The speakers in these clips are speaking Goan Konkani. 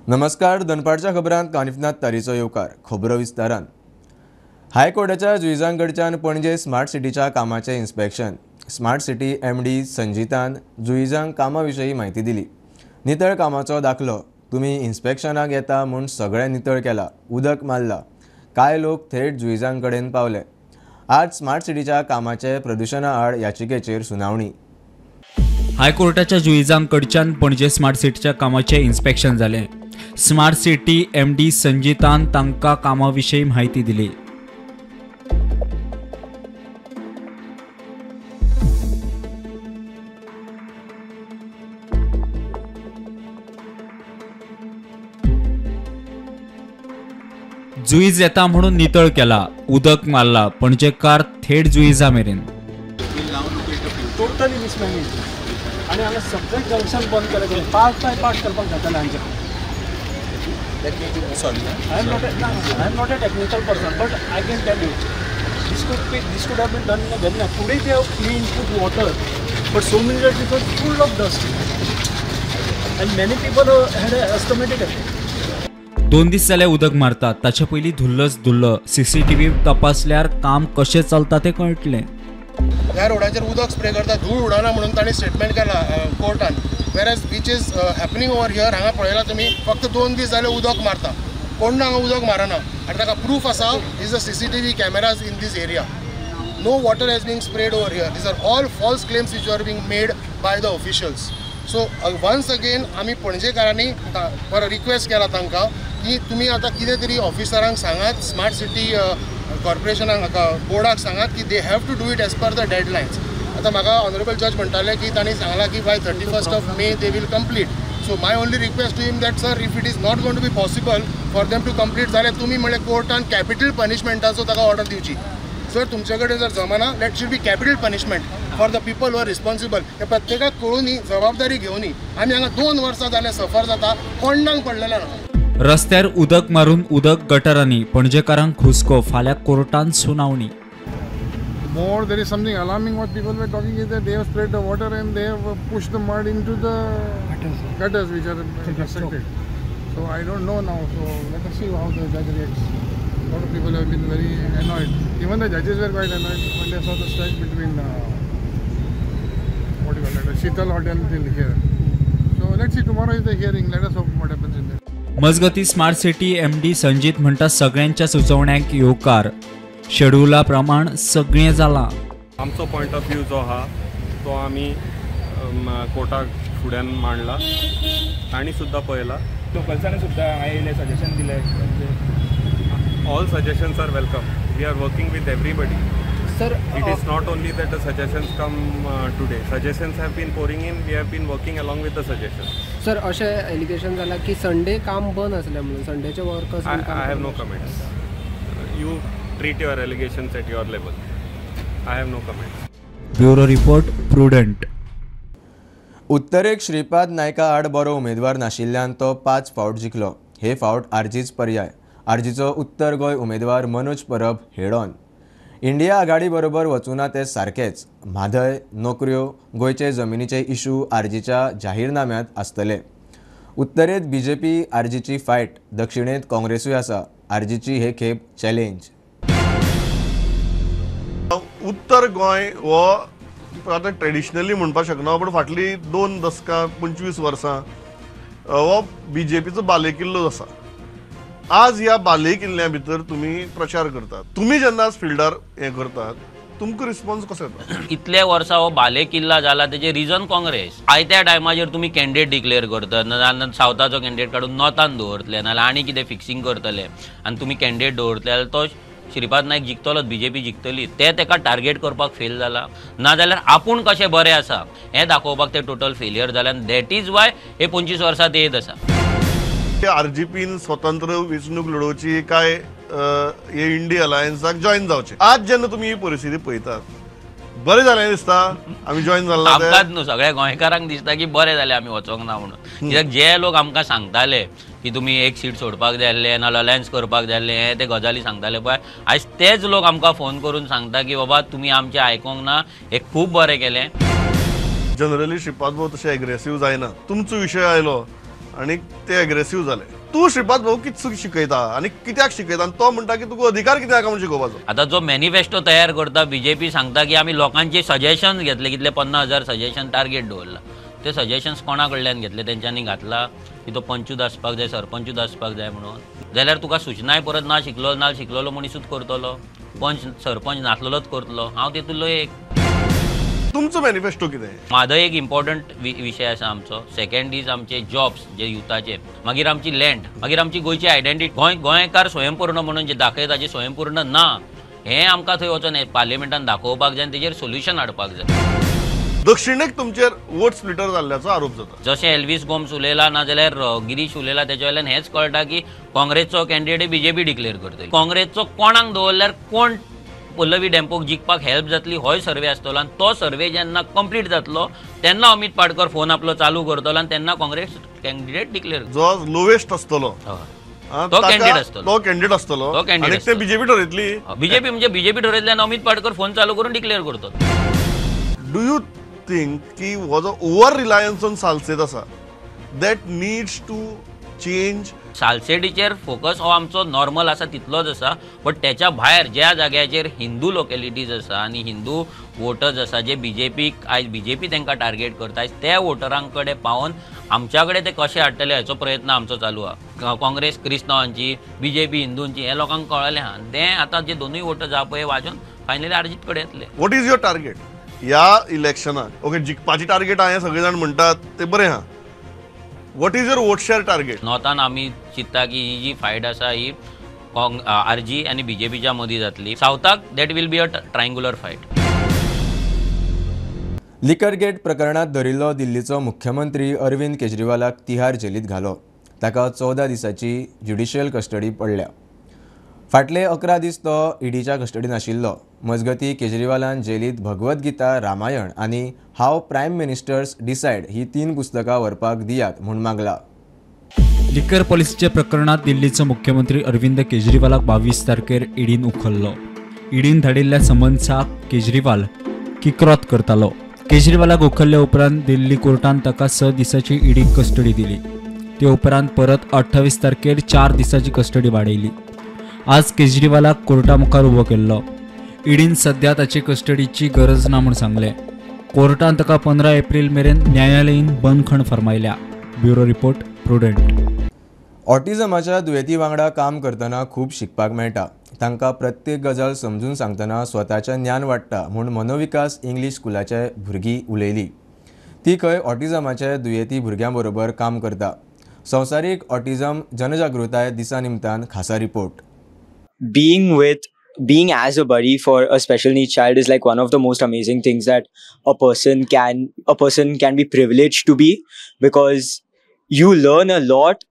नमस्कार, दनपारच्या खबरांत कानिफनाथ तारीचो येवकार. खबरो विस्तारान. हायकोर्टाच्या जुईजांकडच्यान पणजे स्मार्ट सिटीच्या कामाचें इन्स्पेक्शन. स्मार्ट सिटी MD संजितान जुईजांक कामा विशीं म्हायती दिली. नितळ कामाचो दाखलो, तुमी इन्स्पेक्शनाक येता म्हूण सगळें नितळ केलां, उदक मारलां. कांय लोक थेट जुईजांकडेन पावले. आज स्मार्ट सिटीच्या कामाचे प्रदुशणा आड याचिकेचेर सुनावणी. हायकोर्टाच्या जुईजांकडच्यान पणजे स्मार्ट सिटीच्या कामाचें इन्स्पेक्शन जालें. स्मार्ट सिटी MD संजितान तांकां कामा विशीं म्हायती दिली. जुईज येता म्हणून नितळ केला, उदक मारला, पणजेकार थेट जुईजा मेरेन. टोटली मिसमॅनेज आनी हांगा सगळें जंक्शन बंद केलें, पार्ट बाय पार्ट करपाक जातालें हांचें. I am not a technical person, but I can tell you this could have been done in a very nice. Today they have clean, put water, but so many that it was full of dust, and many people had a asthmatic attack. दोन दीस जाले उदक मारतात, ताचे पयलीं धुल्लच धुल्ल. CCTV तपासल्यार काम कशें चलता तें कळटलें. ह्या रोडाचेर उदक स्प्रे करता, धूळ उडना म्हणून तांणी स्टेटमेंट केला कोर्टान. Whereas which is happening over here, हांगा पळयला तुमी फक्त 2 दीस जाले उदक मारता, कोण ना हांगा उदक मारना आनी ताका प्रूफ आसा is the CCTV cameras in this area. No water has been sprayed over here. These are all false claims which are being made by the officials. So once again आमी पणजेकारांनी परत रिक्वेस्ट केला तांकां की तुमी आतां कितें तरी ऑफिसरांक सांगात, स्मार्ट सिटी कॉर्पोरेशनाक बोर्डाक सांगात की they have to do it as per the deadlines. आतां म्हाका ऑनरेबल जज म्हणटाले की तांणी सांगलां की by 31st of May they will complete. So my only request to him that sir, if it is not going to be possible for them to complete जाल्यार तुमी म्हणल्यार कोर्टान कॅपिटल पनिशमेंटाचो ताका ऑर्डर दिवची. सर तुमचे कडेन जर जमाना, that should be capital punishment for the people who are responsible. हे प्रत्येकाक कळुनी, जबाबदारी घेवनी. आमी हांगा 2 वर्सां जालें सफर जाता, कोणाक पडलेलें ना. रस्त्यार उदक मारून उदक गटरांनी, पणजेकारांक हुस्को. फाल्यां कोर्टान सुनावणी. More there is something alarming what people were talking is that they have spread the water and they have pushed the mud into the gutters which are intersected. So I don't know now. So let us see how the judge reacts. A lot of people have been very annoyed. Even the judges were quite annoyed when they saw the stretch between what do you call it, Sheetal Hotel till here. So let's see, tomorrow is the hearing. Let us hope what happens in there. मजगती स्मार्ट सिटी MD Sanjit म्हणटा सगळ्यांच्या सुचोवण्यांक येवकार, शेड्युला प्रमाण सगळें जालां. आमचो पॉयंट ऑफ व्यू जो आहा तो आमी कोर्टाक फुड्यान मांडला, तांणी सुद्दां पळयला. लोकल्सांनी सुद्दां हांगा येयले, सजेशन दिले. All suggestions are welcome. We are working with everybody. Sir, it is not only that the suggestions come today. Suggestions have been pouring in. We have been working along with the suggestions. Sir, अशें एलिगेशन जाला की संडे काम बंद आसलें म्हणून संडेचे workers. I have no comments. You treat your allegations at your level. I have no comments. Bureau report, Prudent. उत्तरेक श्रीपाद नायका आड बरो उमेदवार नाशिल्ल्यान तो 5 फावट जिखलो. हे फावट आरजीच पर्याय. आरजीचो उत्तर गोंय उमेदवार मनोज परब हेड ऑन. इंडिया आघाडी बरोबर वचूना ते सारकेच. म्हादय, नोकऱ्यो, गोंयचे जमिनीचे इशू आरजीच्या जाहीरनाम्यांत आसतले. उत्तरेंत बीजेपी आरजीची फायट, दक्षिणेंत काँग्रेसूय आसा. आरजीची हे खेप चॅलेंज. उत्तर गोंय हो आतां ट्रेडिशनली म्हणपाक शकना, पूण फाटली 2 दसकां 25 वर्सां हो बीजेपीचो बालेकिल्लो आसा. आज ह्या बालेकिल्ल्या भितर तुमी प्रचार करतात, तुमी जेन्ना फिल्डार हें करतात, तुमकां रिस्पॉन्स कसो येता? इतले वर्सां हो बालेकिल्ला जाला तेजें रिजन काँग्रेस. आयत्या टायमाचेर तुमी कॅन्डिडेट डिक्लेअर करतात, नाजाल्यार सावथाचो कॅन्डिडेट काडून नॉर्थान दवरतले, नाजाल्यार आनी कितें फिक्सिंग करतले आनी तुमी कॅन्डिडेट दवरतले जाल्यार तो श्रीपाद नायक जिखतलोच, बीजेपी जिखतली. ते तेका टार्गेट करपाक फेल जाला, नाजाल्यार आपूण कशें बरें आसा हें दाखोवपाक ते टोटल फेलियर जाले आनी that is why हे 25 वर्सां ते येत आसा. आरजीपीन स्वतंत्र वेंचणूक लढोवची काय हे इंडिया अलायन्साक जॉईन जावचे? आज जेन्ना तुमी ही परिस्थिती पळयतात, बरें जालें दिसता आमी जॉईन जाला? आमकांच न्हू, सगळ्या गोंयकारांक दिसता की बरें जालें आमी वचोंक ना म्हणून. कित्याक जे लोक आमकां सांगताले की तुमी एक सीट सोडपाक जाय आसलें, नाल्यार अलायन्स करपाक जाय आसलें, हे ते गजाली सांगताले पळय, आयज तेच लोक आमकां फोन करून सांगता की बाबा तुमी आमचें आयकोंक ना, हें खूब बरें केलें. जनरली श्रीपाद भाऊ तशें एग्रेसीव जायना. तुमचो विशय आयलो आनी ते एग्रेसीव जाले. तूं श्रीपाद भाऊ कितें शिकयता आनी कित्याक शिकयता आनी तो म्हणटा की तुका अधिकार कित्याक म्हणून शिकोवपाचो. आतां जो मॅनिफेस्टो तयार करता बीजेपी सांगता की आमी लोकांचे सजेशन्स घेतले, कितले 50,000 सजेशन टार्गेट दवरला, ते सजेशन्स कोणा कडल्यान घेतले? तेंच्यांनी घातला की तो पंचूच आसपाक जाय, सरपंचूच आसपाक जाय म्हणून. जाल्यार तुका सुचनाय परत ना शिकलो ना शिकलेलो मनीसूच करतलो, पंच सरपंच नासलेलोच करतलो. हांव तेतूंतलो एक. तुमचो मॅनिफेस्टो कितें? म्हादय एक इम्पॉर्टंट विशय आसा आमचो. सेकंड is आमचे जॉब्स जे युथाचे, मागीर आमची लँड, मागीर आमची गोंयची आयडेंटिटी. गोंयकार स्वयंपूर्ण म्हणून जे दाखयता जे स्वयंपूर्ण ना, हें आमकां थंय वचोन पार्लिमेंटान दाखोवपाक जाय आनी तेजेर सोल्युशन हाडपाक जाय. दक्षिणेक तुमचेर वोट स्प्लिटर जाल्ल्याचो आरोप जाता. जशें एल्वीस गोम्स उलयला ना जाल्यार गिरीश उलयला, तेच्या वयल्यान हेंच कळटा की काँग्रेसचो कॅन्डिडेट बीजेपी डिक्लेअर करतली. काँग्रेसचो कोणाक दवरल्यार कोण पल्लवी डेम्पोक जिखपाक हेल्प जातली होय सर्वे आसतलो आनी तो सर्वे जेन्ना कंप्लीट जातलो तेन्ना अमित पाडकर फोन आपलो चालू करतलो आनी तेन्ना काँग्रेस कॅन्डिडेट डिक्लेअर, जो लोवेस्ट आसतलो तो कॅन्डिडेट आसतलो, तो कॅन्डिडेट आसतलो, तो कॅन्डिडेट. ते बीजेपी ठरयतली. बीजेपी म्हणजे बीजेपी ठरयतली आनी अमित पाडकर फोन चालू करून डिक्लेअर करतलो. Do you think की हो जो ओवर रिलायन्स ऑन सालसेत आसा that needs to change? सालसेटीचेर focus हो आमचो नॉर्मल आसा तितलोच आसा, बट तेच्या भायर ज्या जाग्याचेर हिंदू लोकेलिटीज आसा आनी हिंदू वोटर्स आसा जे बीजेपीक आयज बीजेपी तांकां टार्गेट करता, आयज त्या वोटरां कडेन पावोन आमच्या कडेन ते कशे हाडटले हाचो प्रयत्न आमचो चालू आसा. काँग्रेस क्रिस्तांवांची, बीजेपी हिंदूंची, हें लोकांक कळ्ळें आहा. तें आतां जे दोनूय वोटर्स आहा पळय वाजोवन फायनली आरजीत कडेन येतले. What is your target ह्या इलेक्शनाक? ओके, जिखपाची टार्गेट आहा हें सगळे जाण म्हणटात ते बरें आहा. What is your vote share target? नॉर्थान आमी चिंत्ता की ही जी फायट आसा ही आरजी आनी बीजेपीच्या मदीं जातली. सावथाक that will be a triangular fight. Liquor gate प्रकरणांत धरिल्लो दिल्लीचो मुख्यमंत्री अरविंद केजरीवालाक तिहार जेलींत घालो. ताका 14 दिसांची ज्युडिशियल कस्टडी पडल्या. फाटले 11 दीस तो ईडीच्या कस्टडीन आशिल्लो. मजगती केजरीवालान जेलींत भगवत गीता, रामायण आनी हाव प्रायम मिनिस्टर्स डिसायड ही 3 पुस्तकां व्हरपाक दियात म्हूण मागला. लिकर पॉलिसीच्या प्रकरणात दिल्लीचो मुख्यमंत्री अरविंद केजरीवालाक 22 तारखेर ईडीन उखल्लो. ईडीन धाडिल्ल्या समन्साक केजरीवाल किक्रोत करतालो. केजरीवालाक उखल्ल्या उपरांत दिल्ली कोर्टान ताका 6 दिसांची ईडी कस्टडी दिली. ते उपरांत परत 28 तारखेर 4 दिसांची कस्टडी वाडयली. आज केजरीवालाक कोर्टा मुखार उबो केल्लो. ईडीन सध्या ताची कस्टडीची गरज ना म्हूण सांगलें. कोर्टान ताका 15 एप्रिल मेरेन न्यायालयीन बंदखण फर्मायल्या. Bureau report, Prudent. ऑटिझमाच्या दुयेंती वांगडा काम करतना खूब शिकपाक मेळटा. तांकां प्रत्येक गजाल समजून सांगतना स्वताचें ज्ञान वाडटा म्हूण मनोविकास इंग्लीश स्कुलाचे भुरगीं उलयली. ती खंय ऑटिझमाचे दुयेंती भुरग्यां बरोबर काम करता. संवसारीक ऑटिझम जनजागृताय दिसा निमतान खासा report. Being as a buddy for a special needs child is like one of the most amazing things that a person can be privileged to be, because you learn a lot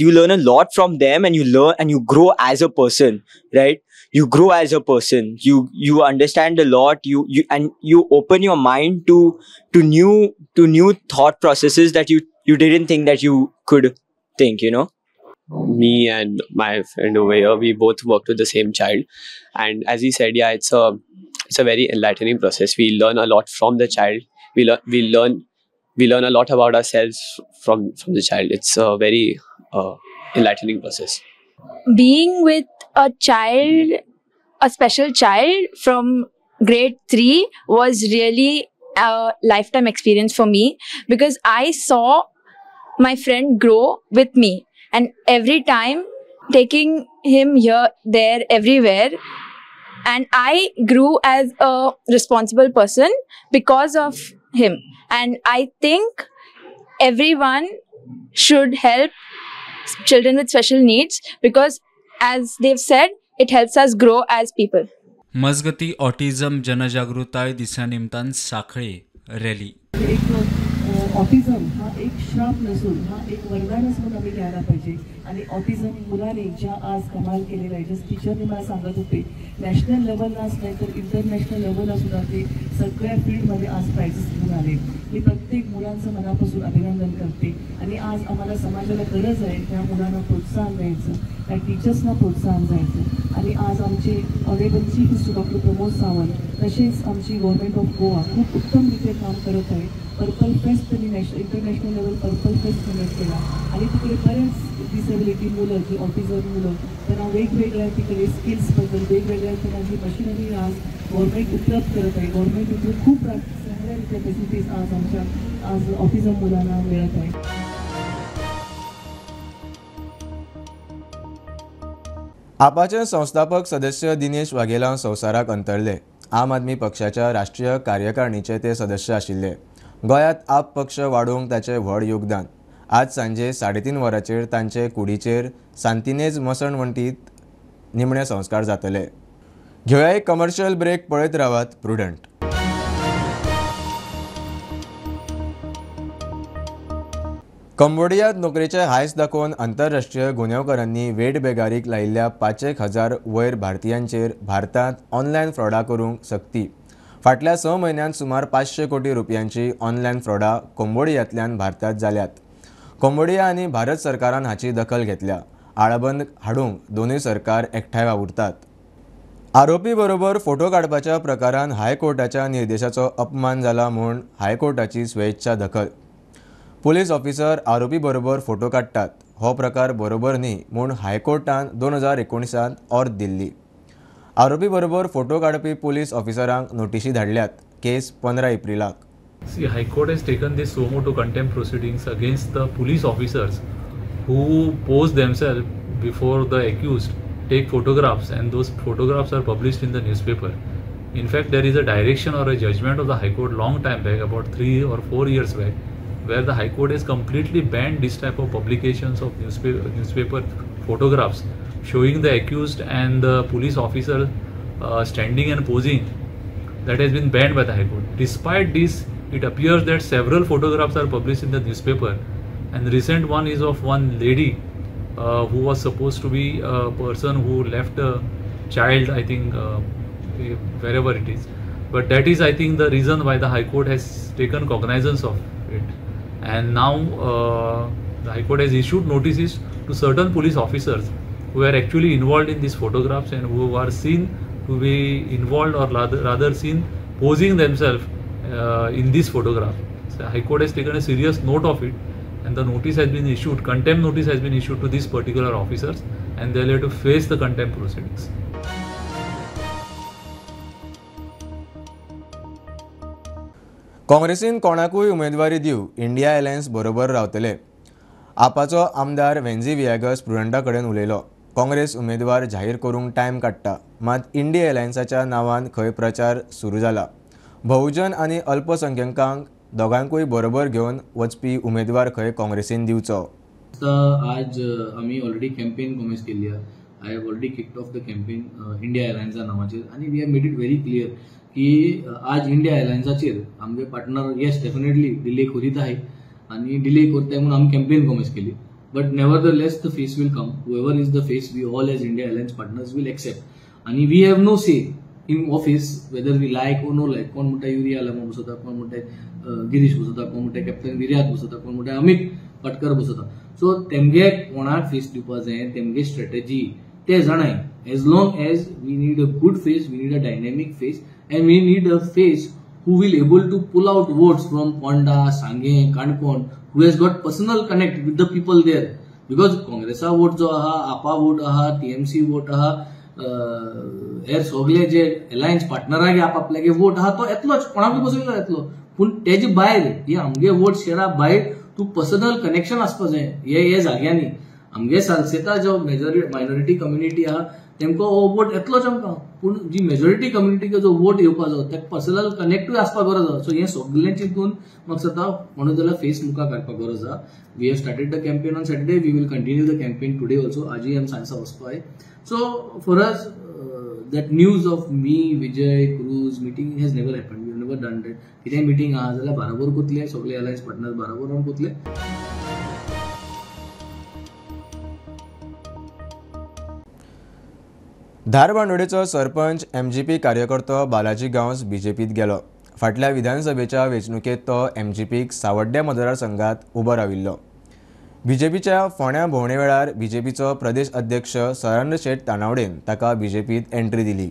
you learn a lot from them, and you learn and you grow as a person, right? You grow as a person, you understand a lot, you and you open your mind to new thought processes that you didn't think that you could think, you know. Me and my friend over here, we both worked with the same child, and as he said, yeah, it's a very enlightening process. We learn a lot from the child. We learn a lot about ourselves from the child. It's a very enlightening process. Being with a child, a special child from grade 3 was really a lifetime experience for me, because I saw my friend grow with me. And every time taking him here, there, everywhere. And I grew as a responsible person because of him. And I think everyone should help children with special needs because, as they've said, it helps us grow as people. मजगती ऑटिझम जनजागृताय दिसा निमतान साखळे रॅली. ऑटिझम हा एक श्राप नसून हा एक वरदानच म्हणून आम्ही घ्यायला पाहिजे. आणि ऑटिझम मुलाने ज्या आज कमाल केलेला आहे, जसं टीचरने मला सांगत होते, नॅशनल लेवललाच नाही तर इंटरनॅशनल लेवलला सुद्धा ते सगळ्या फील्डमध्ये आज प्राइजेस घेऊन आले. मी प्रत्येक मुलांचं मनापासून अभिनंदन करते. आणि आज आम्हाला समाजाला गरज आहे त्या मुलांना प्रोत्साहन द्यायचं, त्या टीचर्सना प्रोत्साहन द्यायचं. आणि आज आमचे honourable chief minister doctor Pramod Sawant तसेच आमची गव्हर्नमेंट ऑफ गोवा खूप उत्तमरित्या काम करत आहे. पर्पल फेस्ट त्यांनी international level purple fest conduct केला आणि तिकडे बरेच डिसेबिलिटी मुलं जी ऑटिझम मुलं त्यांना वेगवेगळ्या तिकडे स्किल्सबद्दल वेगवेगळ्या त्यांना जी मशिनरी आज गव्हर्मेंट उपलब्ध करत आहे, गव्हर्मेंट इथे खूप चांगल्या रीत्या फॅसिलिटीज आज आमच्या आज ऑटिझम मुलांना मिळत आहे. आपाचे संस्थापक सदस्य दिनेश वाघेला संवसाराक अंतरले. आम आदमी पक्षाच्या राष्ट्रीय कार्यकारिणीचे ते सदस्य आशिल्ले. गोंयांत आप पक्ष वाडोवंक ताचें व्हड योगदान. आज सांजे 3:30 वरांचेर तांचे कुडीचेर सांतिनेज मसण वण्टीत निमणे संस्कार जातले. घेवया एक कमर्शियल ब्रेक. पळयत रावात प्रुडंट. कंबोडियांत नोकरेचे हायस दाखोवन आंतरराष्ट्रीय गुन्यांवकारांनी वेट बेगारीक लायिल्ल्या 5,000 वयर भारतीयांचेर भारतांत ऑनलायन फ्रॉडा करूंक सक्ती. फाटल्या 6 म्हयन्यांत सुमार 500 कोटी रुपयांची ऑनलायन फ्रॉडा कंबोडियांतल्यान भारतांत जाल्यात. कंबोडिया आनी भारत सरकारान हाची दखल घेतल्या. आळाबंद हाडूंक दोनूय सरकार एकठांय वावुरतात. आरोपी बरोबर फोटो काडपाच्या प्रकारान हायकोर्टाच्या निर्देशाचो अपमान जाला म्हूण हायकोर्टाची स्वेच्छा दखल. पुलीस ऑफिसर आरोपी बरोबर फोटो काडटात हो प्रकार बरोबर न्ही म्हूण हायकोर्टान 2019 ऑर्द दिल्ली. आरोपी बरोबर फोटो काडपी police ऑफिसरांक नोटिशी धाडल्यात. Case 15 एप्रिलाक. See, High Court has taken this suo motu contempt proceedings against the police officers who pose themselves before the accused, take photographs, and those photographs are published in the newspaper. In fact, there is a direction or a judgment of the High Court long time back, about 3 or 4 years back, where the High Court has completely banned this type of publications of newspaper photographs showing the accused and the police officer standing and posing. That has been banned by the High Court. Despite this, it appears that several photographs are published in the newspaper, and the recent one is of one lady who was supposed to be a person who left a child, I think, wherever it is. But that is, I think, the reason why the High Court has taken cognizance of it. And now the High Court has issued notices to certain police officers who are actually involved in these photographs and who are seen to be involved, or rather seen posing themselves in this photograph. So High Court has taken a serious note of it, and the notice has been issued, contempt notice has been issued to these particular officers, and they will have to face the contempt proceedings. काँग्रेसीन कोणाकूय उमेदवारी दिवं, इंडिया अलायन्स बरोबर रावतले. आपाचो आमदार वेन्झी वियागस प्रुडंटा कडेन उलयलो. काँग्रेस उमेदवार जाहीर करूंक टायम काडटा, मात इंडिया अलायन्साच्या नांवान खंय प्रचार सुरू जाला. बहुजन आनी अल्पसंख्याकांक दोगांकूय बरोबर घेवन वचपी उमेदवार खंय काँग्रेसीन दिवचो. आज आमी ऑलरेडी कॅम्पेन कॉमेस केल्ली आहा. I have already kicked off the campaign India अलायन्सा नांवाचेर, आनी we have made it very clear की आज इंडिया अलायन्साचेर आमगे पार्टनर येस डेफिनेटली डिले करीत आहे आनी डिले करताय म्हणून आमी कॅम्पेन कॉमेस केली. But nevertheless the face will come. Whoever is the face, we all as India Alliance partners will accept. आनी we have no say in office whether we like or no like. कोण म्हणटा युरिया लामा बसता, कोण म्हणटा गिरीश बसता, कोण म्हणटा कॅप्टन विर्यात बसता, कोण म्हणटा अमित पाटकर बसता. सो तेमगे कोणाक फेस दिवपा जाय, तेमगे स्ट्रेटजी ते जाणाय. As long as we need a good face, we need a dynamic face, and we need a face who will able to pull out votes from Ponda, Sanguem, Canacona, who has got personal connect with the people there. Because काँग्रेसा vote जो आहा, आपा वोट आहा, टीएमसी वोट आहा, हेर सगळे जे अलायन्स पार्टनरागे आप आपल्यागे वोट आहा तो येतलोच, कोणाकूय बसयलो येतलो. पूण तेजे भायर हे आमगे वोट शेरा भायर तूं पर्सनल कनेक्शन आसपा जाय हे हे जाग्यांनी. आमगे सालसेता जो मेजॉरिटी मायनॉरिटी कम्युनिटी आहा तेमकां हो वोट येतलोच आमकां, पूण जी मेजॉरिटी कम्युनिटीक जो वोट येवपा जाय तेका पर्सनल कनेक्टूय आसपा गरज आसा. सो हें सगळें चिंतून म्हाका दिसता म्हणून जाल्यार फेस मुखार काडपाक गरज आसा. We have started the campaign on Saturday, we will continue the campaign today also. आजूय आमी सांजसा वचपा जाय. So for us that news of me, Vijay, Cruz meeting has never happened. We have never done that. कितेंय मिटींग आहा जाल्यार बाराबर कोतले, सगळे अलायन्स पार्टनर्स बाराबर आमी कोतले. धारबांदोडेचो सरपंच एमजीपी कार्यकर्तो बालाजी गांवस बीजेपीत गेलो. फाटल्या विधानसभेच्या वेंचणुकेंत तो एमजीपीक सावड्ड्या मतदारसंघात उबो राविल्लो. बीजेपीच्या फोंड्या भोंवणे वेळार बीजेपीचो प्रदेश अध्यक्ष सदानंद शेट तानावडेन ताका बीजेपीत एंट्री दिली.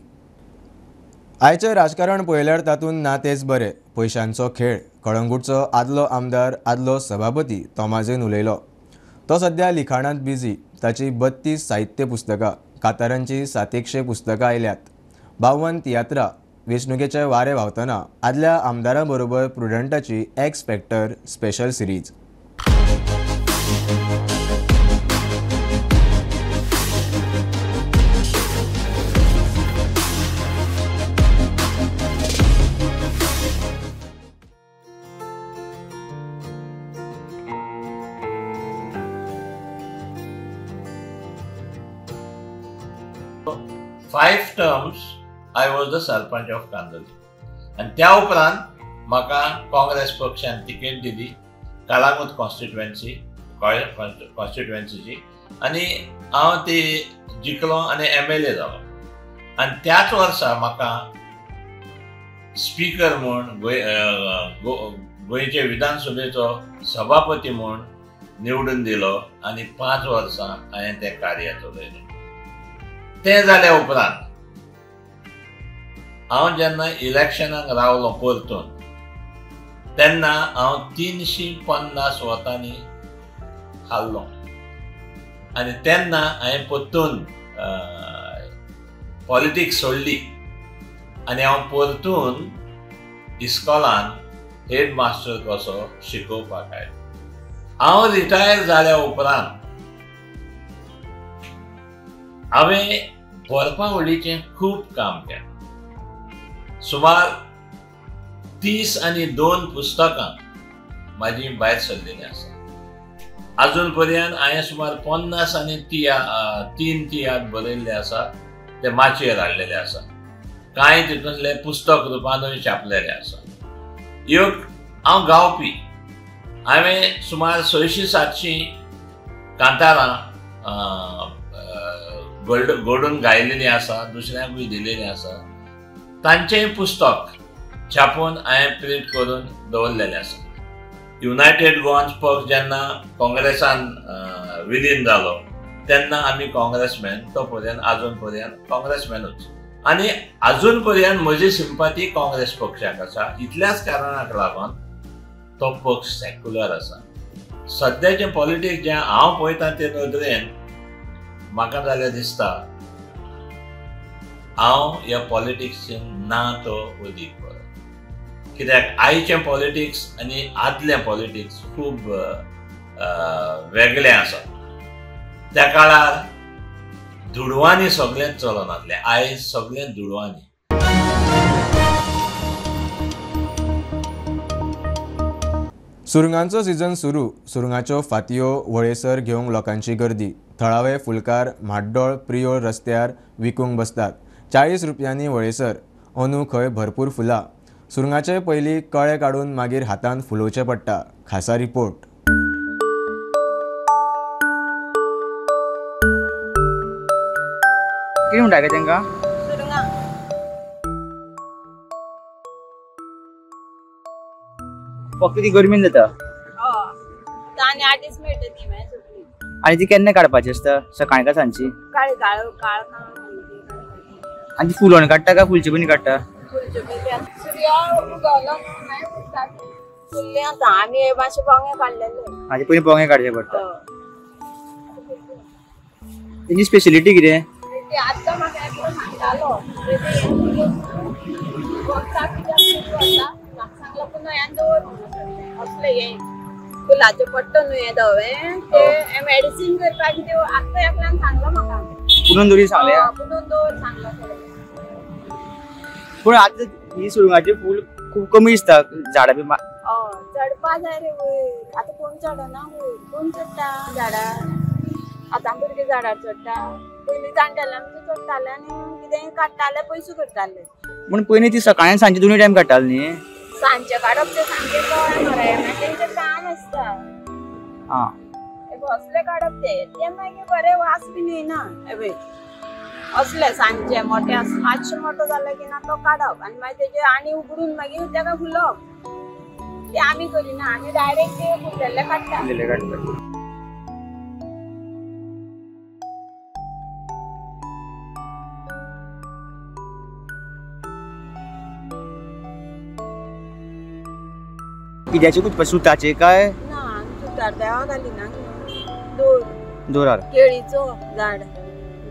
आयचें राजकारण पळयल्यार तातूंत ना तेच बरें, पयशांचो खेळ. कळंगूटचो आदलो आमदार, आदलो सभापती तोमाझिन उलयलो. तो सध्या लिखाणांत बिजी. ताची 32 साहित्य पुस्तकां, कातारांची 700 पुस्तकां आयल्यात. 52 तियात्रां, वेंचणुकेचे वारे व्हांवतना आदल्या आमदारां बरोबर प्रुडंटाची X factor special series. Five terms I was the sarpanch of Candolim आनी त्या उपरांत म्हाका काँग्रेस पक्षान तिकेट दिली कालांगूट कॉन्स्टिट्युएन्सीची आनी हांव ती जिखलो आनी MLA जालो. आनी त्याच वर्सा म्हाका स्पीकर म्हूण गोंयचे विधानसभेचो सभापती म्हूण निवडून दिलो आनी 5 वर्सां हांवें तें कार्य चलयलें. तें जाल्या उपरांत हांव जेन्ना इलेक्शनाक रावलो परतून तेन्ना हांव 350 वतांनी हारलो आनी तेन्ना हांवें परतून पॉलिटिक्स सोडली आनी हांव परतून इस्कॉलान हेड मास्टर कसो शिकोवपाक आयलो. हांव रिटायर जाल्या उपरांत हांवें बरपावळीचें खूब काम केलें. सुमार 32 पुस्तकां म्हाजी भायर सरलेलीं आसा. आजून पर्यंत हांवें सुमार 53 तियात्र बरयल्ले आसा, ते माचयेर हाडलेले आसा. कांय तितूंतले पुस्तक रुपानूय छापलेले आसा. एक हांव गावपी. हांवें सुमार 600-700 कांतारां घडून गायलेली आसा, दुसऱ्यांकूय दिलेली आसा. तांचेंय पुस्तक छापून हांवें प्रिंट करून दवरलेलें आसा. युनायटेड गोवन्स पक्ष जेन्ना काँग्रेसान विलीन जालो तेन्ना आमी काँग्रेसमॅन तो पर्यंत आजून पर्यंत काँग्रेसमॅनूच आनी आजून पर्यंत म्हजी सिंपाती काँग्रेस पक्षाक आसा. इतल्याच कारणाक लागून तो पक्ष सेक्युलर आसा. सद्याचें पॉलिटिक्स जें हांव पळयता ते नदरेन म्हाका जाल्यार दिसता हांव ह्या पॉलिटिक्सीन ना तो अदीक बरो. कित्याक आयचें पॉलिटिक्स आनी आदलें पॉलिटिक्स खूब वेगळें आसा. त्या काळार दुडवांनी सगळेंच चलून आसलें, आयज सगळें दुडवांनी. सुरंगांचो सिजन सुरू. सुरंगाच्यो फातयो वळेसर घेवंक लोकांची गर्दी. थळावे फुलकार म्हाड्डोळ प्रियोळ रस्त्यार विकूंक बसतात. 40 रुपयांनी वळेसर. अंदू खंय भरपूर फुलां. सुरंगाचे पयलीं कळे काडून मागीर हातान फुलोवचें पडटा. खासा रिपोर्ट. कितें म्हणटा गे तांकां? सुरंगां. फक्त ती गरमीन जाता. हय, आनी 8 दीस मेळटा ती मागीर सगळी. आनी ती केन्ना काडपाची आसता? सकाळी काय सांजची? काळ काळ काळ. आनी ती फुलोवन काडटा काय फुलचे पयलीं काडटा? फुलचे पयलीं. सुर्या उगवलो न्हू मागीर उरता. फुल्ले आतां आमी मातशे पोंगे काडलेले. हाजे पयलीं पोंगे काडचे पडटा. तेंची स्पेशलिटी कितें? आतां म्हाका एकलो सांगतालो वखदाक कित्याक सुरू जाता म्हाका सांगलो पूण न्हंयान दवर म्हणून असलें हें फुलाचें पडटा न्हू हें धवें तें मेडिसीन करपाक कितें आतां एकल्यान सांगलो म्हाका. पुनून दवरी सांगलें? पुनून दवर सांगलो. पूण आतां ही सुरंगाचें फूल खूब कमी दिसता झाडां बी. चडपा जाय रे वयर, आतां कोण चडना वयर, कोण चडटा झाडार? आतां भुरगीं झाडार चडटा. पयलीं जाणटेले आमचे चडटाले आनी कितें काडटाले, पयशे करताले. पूण पयलीं ती सकाळी आनी सांजचे दोनूय टायम काडटाले न्ही? सांजचे काडप तें सामकें कळ्ळें मरे, मागीर तेंचें काम आसता. आं, असलें काडप तें तें मागीर बरें वास बीन येना. हें असलें सांजचें मोटें मातशें मोटो जालें की ना तो काडप आनी मागीर तेजें आनी उगडून मागीर तेका फुलोवप. तें आमी करिना, आमी डायरेक्ट ते फुललेले काडटा. फुललेले काडटा. कित्याचे कुटपा, सुताचे काय? ना, आमी सुतार देवा घालिना, दोर दोरार केळीचो झाड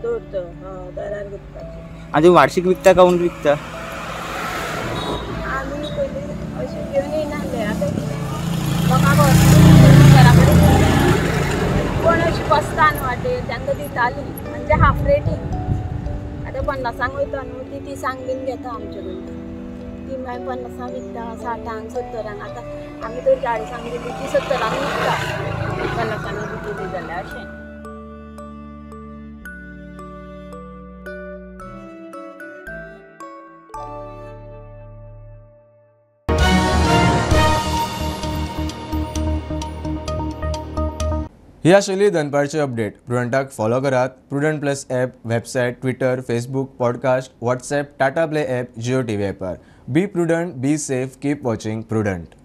दोर तो, हय, दोरार गुंतपाचे. आनी तुमी वार्षीक विकता काय ओन्ली विकता? आमी पयलीं अशें घेवन येयनासले, आतां कितें लोकांक घरा कडेन कोण अशी बसता न्हू वाटेर तांकां दिताली, म्हणजे हाफ रेटीन. आतां 50 वयता न्हू, ती 30 बीन घेता आमचे कडल्यान, ती मागीर 50 विकता, 60 70. आतां आमी तर 40 दिली ती 70 विकता, 50 दिली जाल्यार अशें. ही आशिल्ली दनपारची अपडेट. प्रुडंटाक फॉलो करात Prudent plus app, website, Twitter, Facebook, podcast, WhatsApp, Tata Play app, Jio TV ॲपार. Be prudent, be safe, keep watching Prudent.